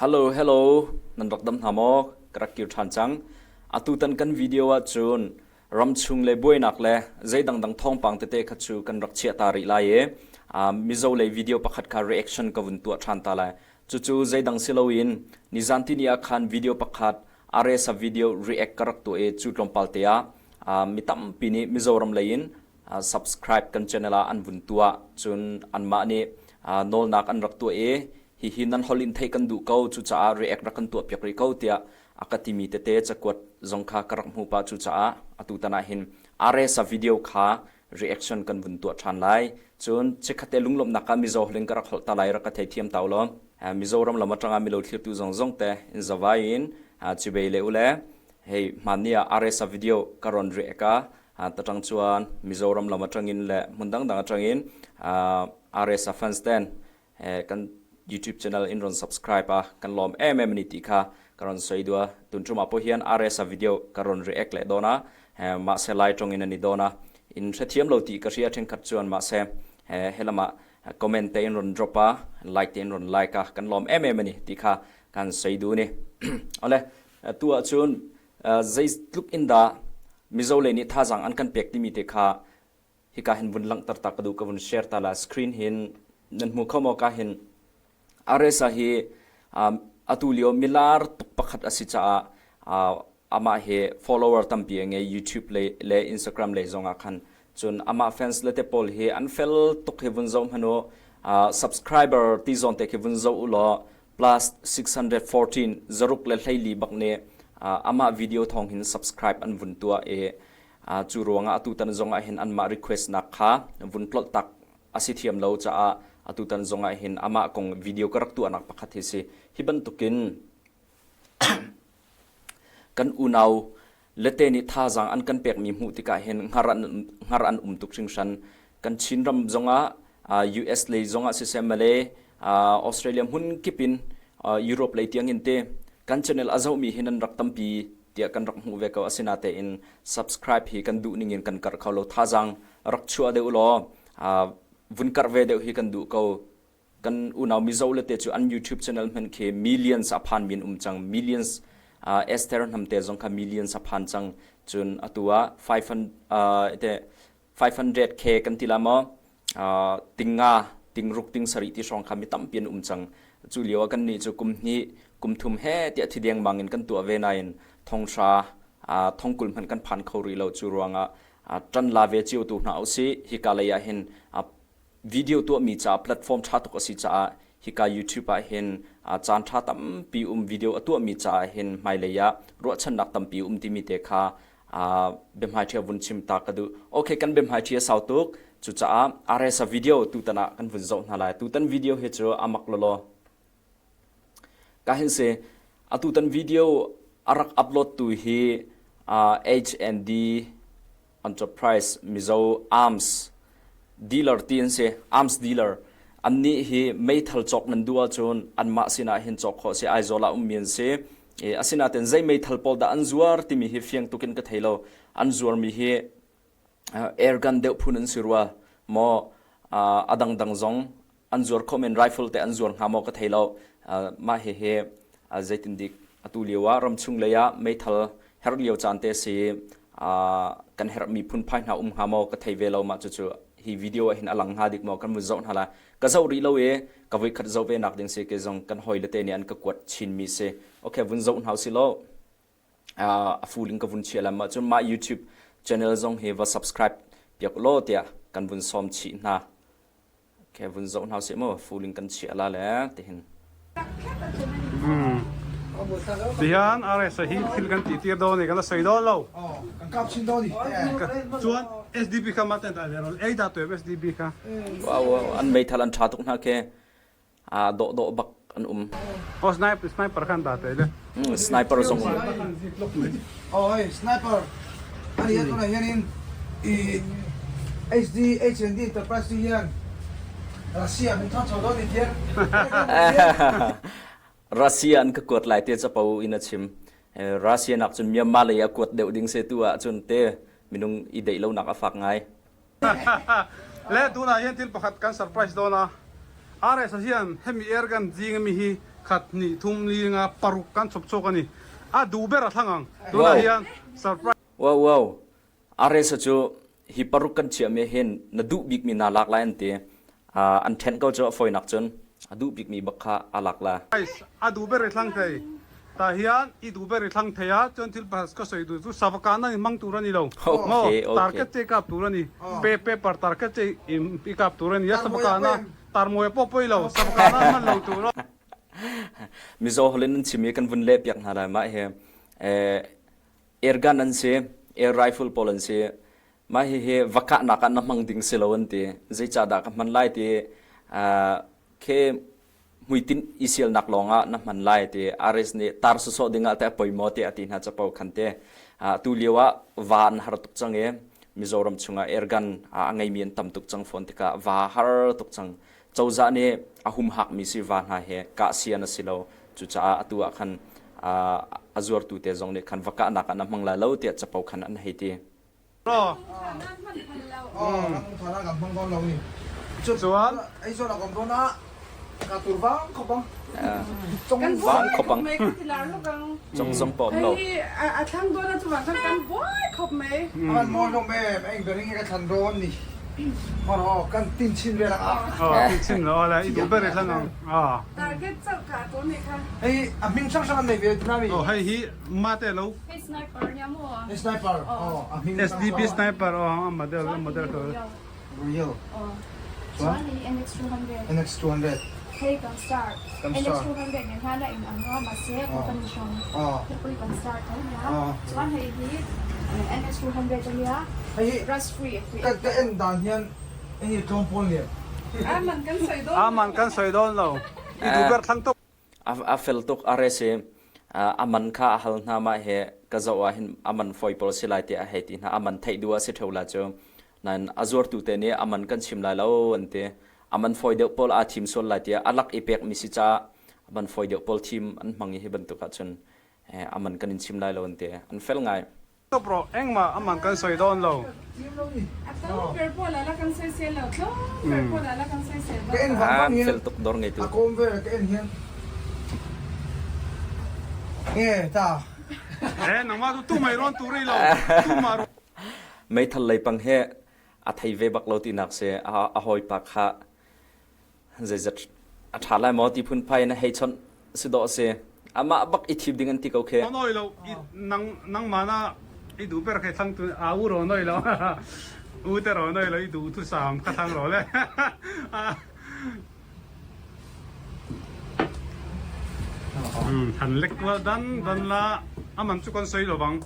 Hello, hello, nan rak dam hna maw? Ka rak kir ṭhan cang. Atutan kan video ahcun ramchung le buainak le zei dangdang thawngpang tete kha cu kan rak chiah ta rih lai i Mizo lei video pakhat kha reaction ka vun tuah ṭhan ta lai. Cucu zeidang si loin nizan tini ah khan video pakhat RSA video react ka rak tuah i cu tlawmpal te ah mi tampi nih Mizoram lei in subscribe kan channel ah an vun tuah. Cun anmah nih nawlnak an rak tuah i hihi nan holh in theih kan duh ko cucaah react rak kan tuah piak rih ko tiah a ka timi tete cakuat zong kha ka rak hmuh pah cucaah atutan ah hin RSA video kha reaction kan vun tuah ṭhan lai. Cun chikkhatte lunglawmhnak ah Mizo holh in ka rak holh ta lai rak ka theithiam ta ulaw Mizoram lam aṭang ah milo thlirtu zong zong te in zavai in chibei le ule hei hmaan ni ah RSA video ka ron react a tatang chuan Mizoram lam aṭangin le hmun dangdang aṭangin RSA fans ten kan YouTube channel in ron subscribe a kan lawm em em ni ti kha ka ron soi dua tun ṭum ah pawh hian RS a video ka ron react leh dawn a mahse lai ṭawng in ani dawn a in hrethiam lo tih ka hria ṭhenkhat chuan mahse helama comment te in ron drop a like te in ron like a kan lawm em em ani ti kha kan soi du ni ole tu ah cun zeitluk in dah Mizo lei nih thazang an kan pek timi te kha hika hin vun langhter ta ka duh ka vun share ta la screen hin nan hmu kho maw ka hin Aresa hi atu lio milar tuk pakhat a si caah amah hi follower tampi a ngei YouTube le le Instagram lei zong ah khan cun amah fans le te pawl hi an fel tuk hi vun zoh hmanh u subscriber ti zawn te khi vun zoh u law plus 614 zaruk le hleili bak nih amah video thawng hin subscribe an vun tuah i Cu ruangah atutan zongah hin anmah request nak kha vun tlolh tak a si thiam lo caah atutan zongah hin amah kong video ka rak tuahnak pakhat hi si. Hi bantukin kan unau lete nih thazaang an kan pekmi hmuh tikah hin hngar an, hngar an um tuk hringhran. Kan Chinram zongah US lei zongah siseh Malay, Australia hmun kip in Europe lei tiangin te kan channel a zohmi hi nan rak tampi tiah kan rak hmuh ve ko asinatein subscribe hi kan duh ningin kan karh kho lo thazaang rak chuah deuh law vun karh ve deuh hi kan duh ko kan unau Mizo le te cu an YouTube channel hmanh khi millions a phan min um cang millions Esther hnamte zong kha millions a phan cang cun atu ah 500 te 500k kan ti la maw tinga tingruk ting sarih ti hrawng kha mi tampi an um cang cu lio ah kan nih cu kum hnih kum thum he tiah thi dengmang in kan tuah ve nain thonghra thongkul hmanh kan phan kho rih lo cu ruangah ṭan la ve cio tu hna usih hika lei ah hin video tuahmi caah platform ṭha tuk a si caah hika YouTube ah hin caan ṭha tampi um video a tuahmi caah hin hmailei ah ruahchannak tampi um timi te kha biahmaiṭhi vun chim ta ka duh. Okay, kan biahmaiṭhi a sau tuk. Cucaah RSA video tutan ah kan vun zoh hna lai. Tutan video hi cu a mak lawlaw. Ka hin si, atutan video a rak upload tu hi HND Enterprise Mizo Arms dealer ti an si. Arms dealer. Annih hi meithal cawk nan duh ahcun anmah sinah hin cawk khawh si. Aizawl ah ummi an si. Asinain zei meithal pawl dah an zuar timi hi fiang tuk in ka thei lo. An zuarmi hi airgun deuh phun an si rua maw a dangdang zong an zuar khawh men rifle te an zuar hnga maw ka thei lo. Mah hihi zeitindik atu lio ah ramchung lei ah meithal herh lio caan te si kan herhmi phunphai hna um hnga maw ka thei ve lo mah cucu hi video ah hin a lang hnga dik maw kan vun zoh hna lai ka zoh rih lo i ka voikhat zoh ve nak ding si ke zong kan hoi le te nih an ka kuat chin mi si okay vun zoh hna si law a full in ka vun chia lam cun mah YouTube channel zong hi va subscribe piak law tiah kan vun sawm chih hna okay vun zoh hna si mu full in kan chia la le tihin Tihian RS hi thil kan ti tir dawn i kan la soi dawn lo. Kan kap chin dawn i. Chuan SDB kha ma ten dai ron ei da tu SDB kha. Wow, wow, an meithal an tha tuk hna ke. Aa dawh dawh bak an um. Oh sniper sniper khan da te le. Sniper zong um. Oh, hey, sniper. Ani yan tuna hianin i HD HND Enterprise hian Russia min thon chho dawn ni tian. Russia an ka kuat lai te capo in a chim. Russia nak cun Myanmar lei a kuat deuh ding se tu ah cun te minung i deih lo nak a fak ngai. Le tunah hian thil pakhat kan surprise dawn a. RS hian hemi airgun zing ami hi Khat hnih thum li nga paruk kan chop chok ani. A duh ber a thlang ang. Tunah hian surprise Wow wow. Aresa cu hi paruk kan chiahmi hin na duh bikmi naa lak lai an ti. An ṭhenh ko cu a fawinak cun a duh bikmi bak kha aa lak la. A duh ber i thlang thei. Ta hian i duh ber i thlang thei a cun thil pakhat ka soi duh cu savaka nan hmang tur ani lo. Okay, okay. Target che kap tur ani. Pe paper target che i kap tur ani. Savaka na tarmawi pawh poi lo. Savaka na hman lo tur. Mizo holin an chim i kan vun leh piak hna lai mah hi. Airgun an si, air rifle pawl an si. Mah hihi va kahnak ah na hmang ding si lo an ti. Zeicahdah ka hman lai ti khi hmuitinh i sialnak lawngah na hman lai ti RS nih tar sawsawh dingah teh poi maw tiah a ti hna capo khan te. Tu lio ah va an har tuk cang i Mizoram chungah airgun a ngeimi an tam tuk cang fawn tikah va har tuk cang. Cozah nih a humhakmi si va hna hi kah sian a si lo. Cucaah atu ah khan a zuartu te zong nih khan va kahnak ah na hmang lai lo tiah capo khan an hei ti. Chuan Vang khopang. Cong zong pawm lo. A thlang dawn a chuang kan kan buai khop mai. Aman mo lo me eng bering ka thlan ron ni. Horo kan tin chin ve lang a. Tin chin lo la i du ber thlang ang. Target chau ka to ne kha. Hei a ming sang sang nei ve tu na mi. Oh hei hi ma te lo Hei sniper nia maw? Sniper. Oh, a hming SDB sniper oh a model a model ko. Real. Oh. Chuan hi NX200. NX200. Hei kan star. Kan star. NX200 nen hian a in ang a mahse company hrang. Oh. Hepui kan star tho nia. Oh. Chuan hei hi NX200 ania. Hei hi Rust free. Ka ka en dan hian hei tlawm pawl lian. Aman kan soi dawn. Aman kan soi dawn lo. I du ber thlang tuk. A fel tuk a re si. A man kha a hal hna mah he ka zoh ah hin a man foi pawl si lai tiah a hei ti hna. A man theih duh ah si ṭheo la cu. Nain a zuartu te nih a man kan chim lai lo an ti. A man foi deuh pawl aa thim sual lai tiah a lak i pekmi si caah a man foi deuh pawl thim an hmang i hi bantuk ahcun a man kan in chim lai lo an ti. An fel ngai. Top rawh engmah aman kan soi dawn lo. An fel tuk dawr ngeitu. A kom ve ka en hian. Nge ta. Eh nangmah tu tu mai ron tu rei lo. Tu ma ro. Meithal lei pang he a thei ve bak lo tinak si a hawipa kha zeizat a ṭha lai maw ti phunphai na hei chawnh si dawh si. Amah bak i thim ding an ti ko khi. Noi lo i nang nangmah na i duh ber khe thlang tu a u ro noi lo. U te ro noi lo i duh thu sam kha thlang ro le. Han lek la dan dan la aman chu kan soi lo bang.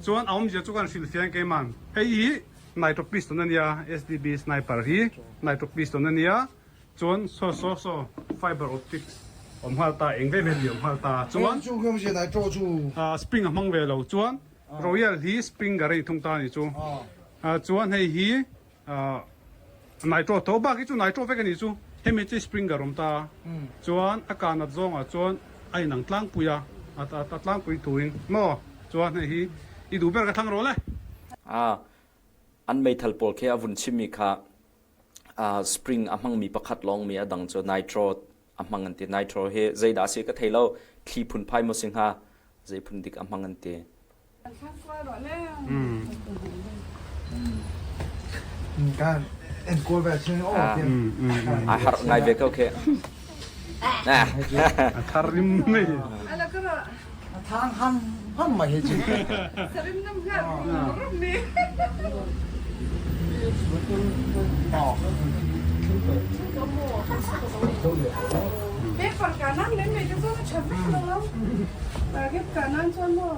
Chuan a awmzia chu kan hrilh fiang keiman. Hei hi Nitro piston ania SDB sniper hi nitro piston ania chuan so so so fiber optics awm nghal ta eng ve ve li awm nghal ta chuan chu ngam se nitro chu spring a hmang ve lo chuan royal hi spring ga rei thung ta ni chu chuan hei hi nitro tho bak hi chu nitro vek ani chu hemi chi spring ga rawm ta chuan a kanat zawngah chuan a inang tlangpui a a tlangpui thuin maw chuan hei hi i duh ber ka thlang rawh le An meithal pawl khi a vun chimmi kha spring a hmangmi pakhat lawngmi a dang cu nitro a hmang an ti. Nitro hi zeidah a si ka thei lo. Thli phunphai maw si hnga? Zei phun dik a hmang an ti. Kan en kawl ve chin o. Ai har ngai ve ko khi. A thar rim mai. Thang ham ham mai hi chu. Sarim nam nga rum ni. Paper ka nan le me chu na chap lo lo. Target ka nan chuan mo.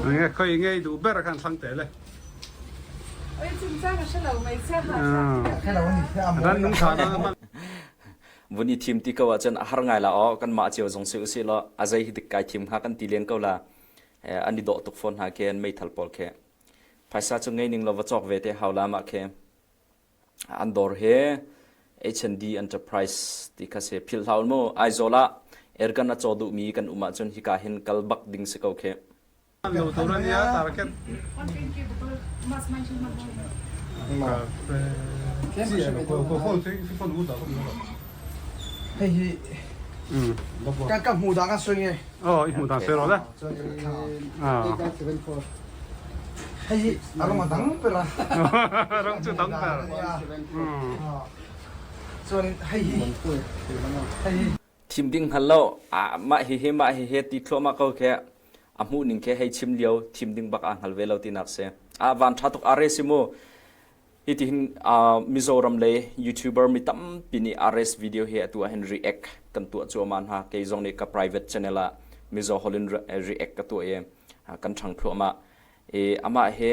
Nge khoi ngei duh ber khan thlang te le. Vun i thim ti ko ahcun a har ngai la aw kanmah cio zong si usih law a zei hi dik kai thim hnga kan ti len ko la. An i dawh tuk fawn hna khi an meithal pawl khi. Phaisa cu ngei ning law va cawk ve te hau la mah khi. An dawr hi H&D Enterprise ti kha si. Philh hlah mu Aizawl ah airgun a caw duhmi kan um ahcun hika hin kal bak ding si ko khi. Lo tur ania target. Hei hi kan ka hmu dan kan soi nge. Oh, i hmu dan soi ro le. Hei hi a rong a dang per a. Rong cu dang per. Chuan hei hi hei hi Thim ding hngal lo mah hihi mah hihi ti thluahmah ko khi a hmuh ning khi hei chim lio thim ding bak aa hngal ve lo tinak si. A van ṭha tuk are si mu. Hi ti hin Mizoram lei YouTuber mi tampi nih RS video hi atu ah hin react kan tuah cuahmah hna. Kei zong nih ka private channel ah Mizo holh in react ka tuah i kan ṭhang thluahmah. I amah hi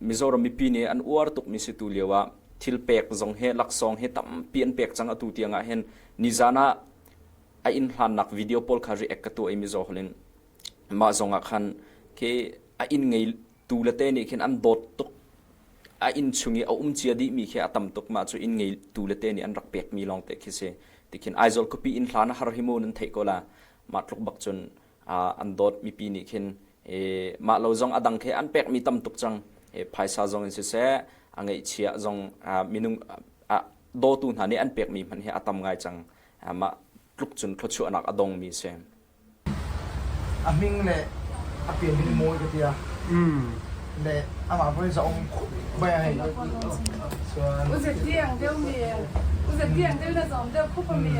Mizoram mipi nih an uar tukmi si tu lio ah thil pek zong hi laksawng hi tampi an pek cang atu tiang ah hin nizan ah a inn hlannak video pawl kha react ka tuah i Mizo holh in mah zong ah khan khi a inn ngei tu le te nih khin an dawt tuk a inn chung i a um cia dihmi khi a tam tuk mah cu inn ngei tu le te nih an rak pekmi lawng te khi si tikhin Aizawl khuapi inn hlan a har hi mu nan theih ko la mah tluk bak cun an dawt mipi nih khin mah lo zong a dang khi an pekmi tam tuk cang phaisa zong in siseh a ngeihchia zong minung dawtu hna nih an pekmi hmanh hi a tam ngai cang mah tluk cun thluachuahnak a dongmi si. A hming le a pian hi mawi ka tia. Le amah pawh hi za um khup mai a hei. Chuan. Uze tiang deuh mi. Uze tiang deuh na zawm deuh khup mi.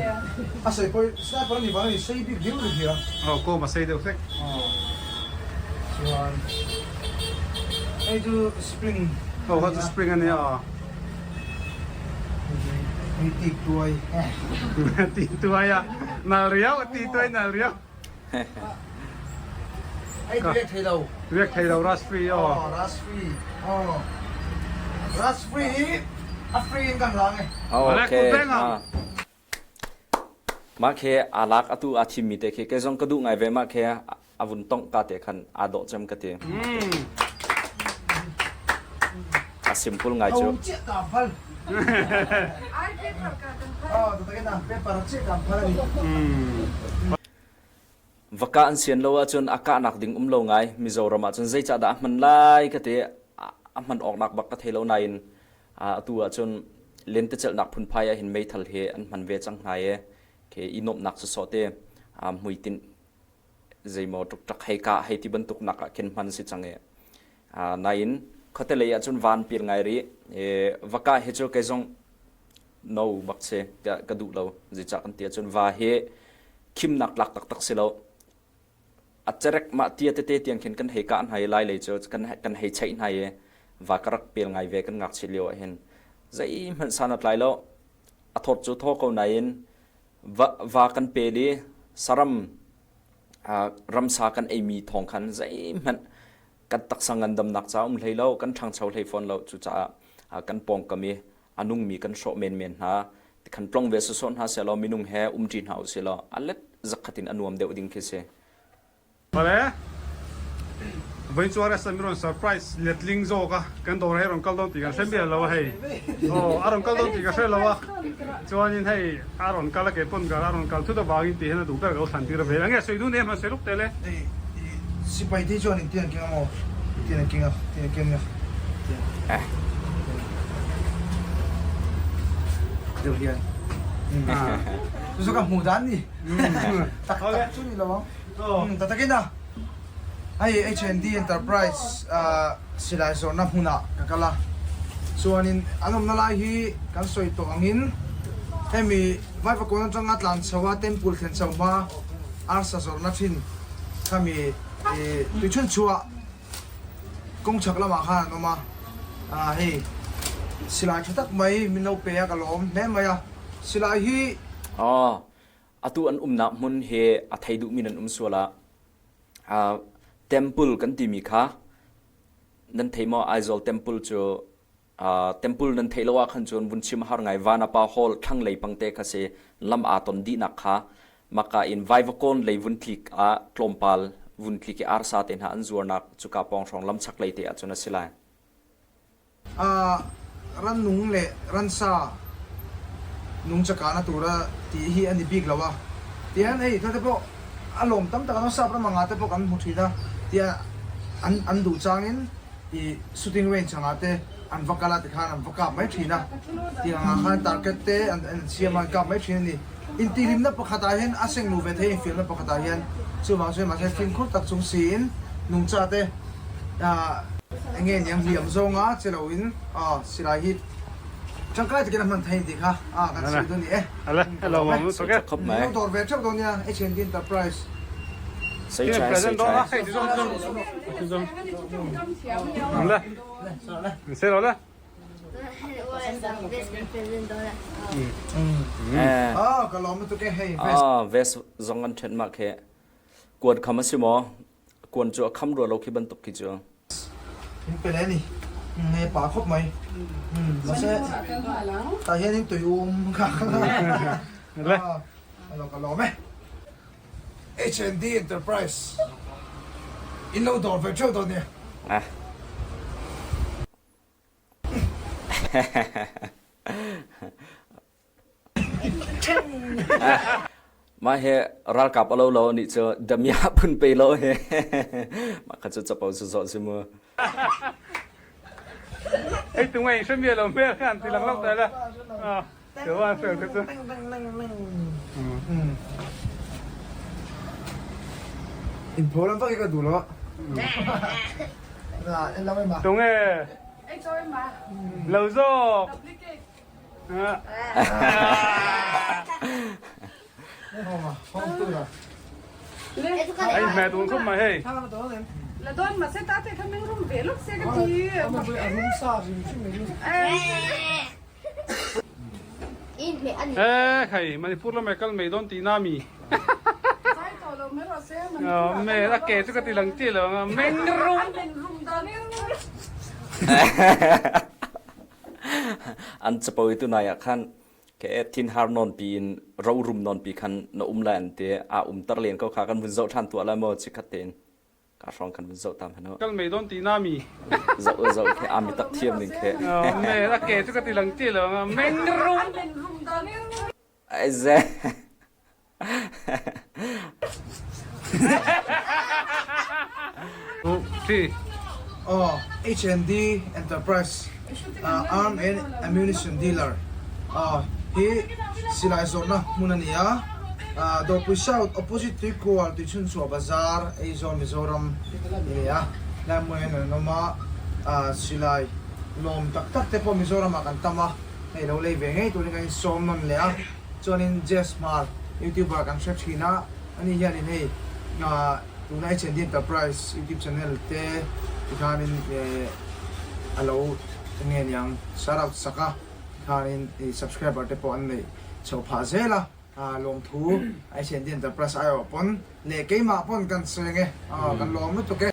A sei pawh sniper ni vang ni sei bik riu ri hia. Oh ko ma sei deuh hlek. Chuan. Hei cu spring. Oh ha cu spring ani a. Hei tik tuai. Ti tuai a. Nal riau ti tuai nal riau. Hei riak thei lo. Riak thei lo ras free oh. Oh ras free. Oh. Ras free hi a free in kan lang e. Okay. Mah khi aa lak atu aa thimmi te khi kei zong ka duh ngai ve mah khi a vun tongh ka te khan aa dawh cem ka ti. A simple ngai cu. Va kah an sian lo ahcun a kahnak ding um lo ngai. Mizoram ahcun zeicahdah a hman lai ka ti. A hman awknak bak ka thei lo nain atu ahcun lentecelhnak phunphai ah hin meithal hi an hman ve cang hna i khi i nuamhnak sawsawh te hmuitinh zeimaw ṭukṭak hei kah hei ti bantuk nak ah khin hman si cang i nain khuate lei ahcun van pil ngai rih. Va kah hi cu kei zong no bak si ka duh lo. Zeicah kan ti ahcun va hi khimnak tlak taktak si lo. A cerek mah tia tete tiang khin kan hei kah hna i lai lei cu kan kan hei cheih hna i va ka rak pel ngai ve kan ngakchia lio ah hin zeihmanh san a tlai lo. A thawt cu thaw ko nain va, va kan pel i saram ramsa kan eimi thawng khan zeihmanh kan taksa ngandamnak ca um hlei lo kan ṭhangcho hlei fawn lo cucaah kan pawngkam i a nungmi kan hrawh menmen hna tikhan tlong ve sawsawh hna sehlaw minung he umṭi hna usih law a let zakhat in a nuam deuh ding khi si. Pale Vain chuar asa mi ron surprise letling zawk a kan dawr hei ron kal dawn ti kan hre mial lo a hei aw a ron kal dawn ti ka hre lo a chuanin hei a ron kal a ke pawn gar a ron kal thut avangin ti hian a duh ber ka lo thlan tir ve ange soi dun em han soi luk te le Sipai te chuan in tian keng a maw tian keng a tian keng a Eh. Deuh hian. Zu ka hmu dan ni. Tak tak chu ni lo ang. Ta takin a. Hei H&D Enterprise silai zawrhna hmunah ka kal a. Chuanin an awmna lai hi kan sawi tawh angin hemi Vaivakawn atanga tlan chho a temple thlen chho hma arsa zawrhna thin khami tuichhun chhuah kawngchhak lamah khan an awm a. Hei silai tha tak mai min lo pe a ka lawm hle mai a. Silai hi Atu an umnak hmun hi a thei duhmi nan um sual ah temple kan timi kha nan thei maw Aizawl temple cu temple nan theih lo ah khan cun vun chim har ngai Vanapa hall thlanglei pangte kha si lam aa ton dihnak kha maka in Vaivakawn lei vun tlik ah tlawmpal vun tlik i arsa te hna an zuarnak cuka pawng hrawng lam chaklei te ah cun a si lai. Rannung leh ransa nungcha kahna tura tih hi a ni bik lo a, tihian hei thate pawh a lawm tam tak a, sap ram anga te pawh kan hmu thin a, tiah an an duh changin. I shooting range angah te an va kal ah tikhan an va kap mai thin a. Tiang ah khan target te an an siam an kap mai thin a ni. Intihlimna pakhat ah hin a sengnu ve thei infiamna pakhat ah hian chuvang chuan mahse fimkhur tak chung siin nungcha te enge niang hliam zawnga che loin silai hi tangkai takin a hman thei tih kha kan sawi dawn ni e. Lo dawr ve theuh dawn nia H&D Enterprise. Sei chai sei chai. Ka lawm lutuk e hei. Vest zong an ṭhen mah khi. Kuan kham a si maw? Kuan cu a kham rua lo khi bantuk khi cu. In pe le ni. Nge pa khop mai. Mase ta hian in tui um kha. Le. Alo ka lawm e. H&D Enterprise in lo dawr ve ṭheu dawn nia. Ah. Mah hi ralkap a lo lo nih cu damia phun pe lo he. Mah kha cu capo cu zawh si mu. Ei tu ngai hre mi lo me khan ti lang lo ta la. In phaw lam vak hi ka duh lo. Tung e. Lo zawk. Ai mẹ tuấn không mà hei. La don ma se ta te kha meng rum ve lok se ka ti. Eh khai Manipur lam kal mai don ti na mi. Me a ke chu ka ti lang ti lo meng rum. An capo i tunai ah khan ke thinhar non pi in ro rum non pi khan na um lai an ti a um tar len ko kha kan vun zoh than tuah lai maw chikhat tein. Ka hrawng kan vun zoh tam hanu. Kal mei don ti na mi. Zoh zoh khe ami tak thiam ning khe. Me a ke chu ka ti lang ti lo meng rum. Ai ze. Ti. Oh, H&D Enterprise Arm and Ammunition Dealer hi silai zawrhna hmun a ni a. Dawrpui South opposite Tuikual Tuichhunchhuah Bazar Aizawl Mizoram a ni a. Helai hmunah hian an awm a, silai lawm tak tak te pawh Mizoramah kan tam a, hei lo lei ve ngei turin kan insawm nawn leh a. Chuanin Jess Hmar YouTuber kan hre thin a, ani hianin hei tuna H&D Enterprise YouTube channel te tikhanin a lo enge niang shout out sak a, tikhanin subscriber te pawh an neih chhoh phah zel a. Lawmthu H&D Enterprise aiawh pawn leh keimah pawn kan sawi ange kan lawm lutuk e.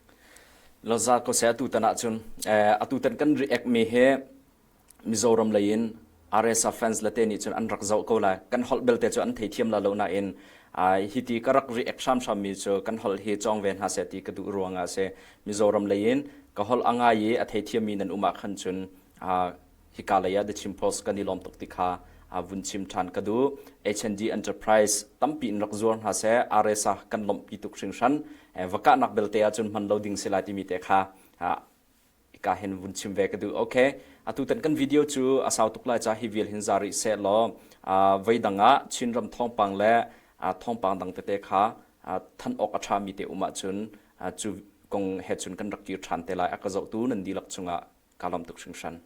Lawza ko seh atutan ahcun atutan kan react mi hi Mizoram lei in RSA fans le te nih cun an rak zoh ko lai. Kan holh belte cu an theithiam la lo nain hiti ka rak react hramhram mi cu kan holh hi cawng ve hna seh ti ka duh ruangah a si. Mizoram lei in ka holh a ngai i a theithiam mi nan um ah khan cun hika lei ah The Chin Post kan i lawm tuk ti kha vun chim ṭhan ka duh. H&D Enterprise tampi in rak zuar hna seh RSA kan lawmhpi tuk hringhran. Va kahnak belte ahcun hman lo ding si lai timi te kha ka hin vun chim ve ka duh. Okay, atutan kan video cu a sau tuk lai ca hi vial hin za rih seh law voi dang ah Chinram thawngpang le thawngpang dang tete kha than awk a ṭhami te um ahcun cu kong he cun kan rak kir ṭhan te lai. A ka zohtu nan dihlak chungah ka lawm tuk hringhran.